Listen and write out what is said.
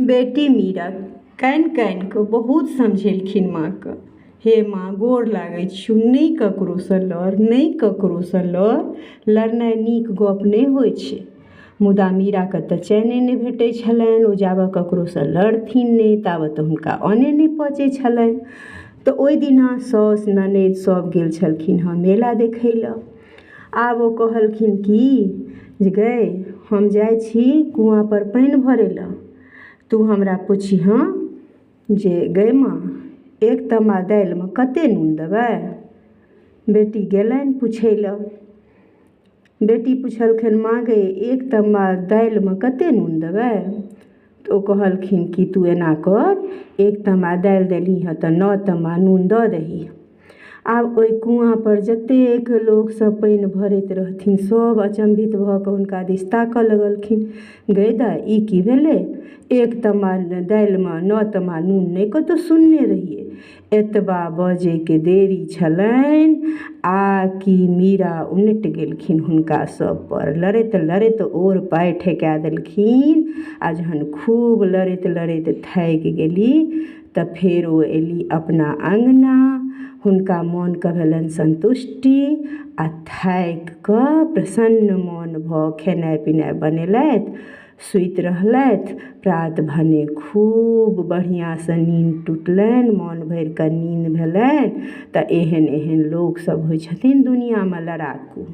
बेटी मीरा कानि कानि कऽ बहुत समझेलखिन माँके, हे माँ, गोर लागै छियौ, नहि ककरोसँ लड़, नहि ककरोसँ लड़, लड़नाइ नीक गप नहि होइ छै। मुदा मीराके तऽ चैने नहि भेटै छलनि। ओ जाबऽ ककरोसँ लड़थिन नहि ताबत तऽ हुनका अन्ने नहि पचै छलनि। तऽ ओहि दिना साउस ननदि सब गेल छलखिन हँ मेला देखै लए। आब ओ कहलखिन कि जे गै, हम जाइ छी कुआँपर पानि भरै लए, तू हमरा पुछिहँ जे गै माँ, एक तम्बा दालिमे कते नून देबै? बेटी गेलनि पुछै लए। बेटी पुछलखिन, माँ गै, एक तम्बा दालिमे कते नून देबै? तऽ ओ कहलखिन कि तू एना कर, एक तम्बा दालि देलही हँ तऽ 9 तम्बा नून दऽ दही। आब ओहि कुआँपर जतेक लोकसभ पानि भरैत रहथिन, सभ अचम्भित भऽ कऽ हुनका दिस ताकऽ लगलखिन। गै दाइ, ई की भेलै? एक तम्बा दालिमे 9 तम्बा नून नहि कतहु सुनने रहियै। एतबा बजैके देरी छलनि आ कि मीरा उनटि गेलखिन हुनका सभपर। लड़ैत लड़ैत ओर पाइ ठेका देलखिन आ जहन खूब लड़ैत लड़ैत थाकि गेली तऽ फेर ओ एली अपना अङ्गना। हुनका मोनके भेलनि सन्तुष्टि आ थाकि कऽ प्रसन्न मोन भऽ खेनाइ पिनाइ बनेलथि, सुति रहलथि। प्रात भने खूब बढ़िआँसँ नीन्द टुटलनि, मोन भरिकऽ नीन्द भेलनि। तऽ एहन एहन लोकसभ होइ छथिन दुनिआँमे लड़ाकू।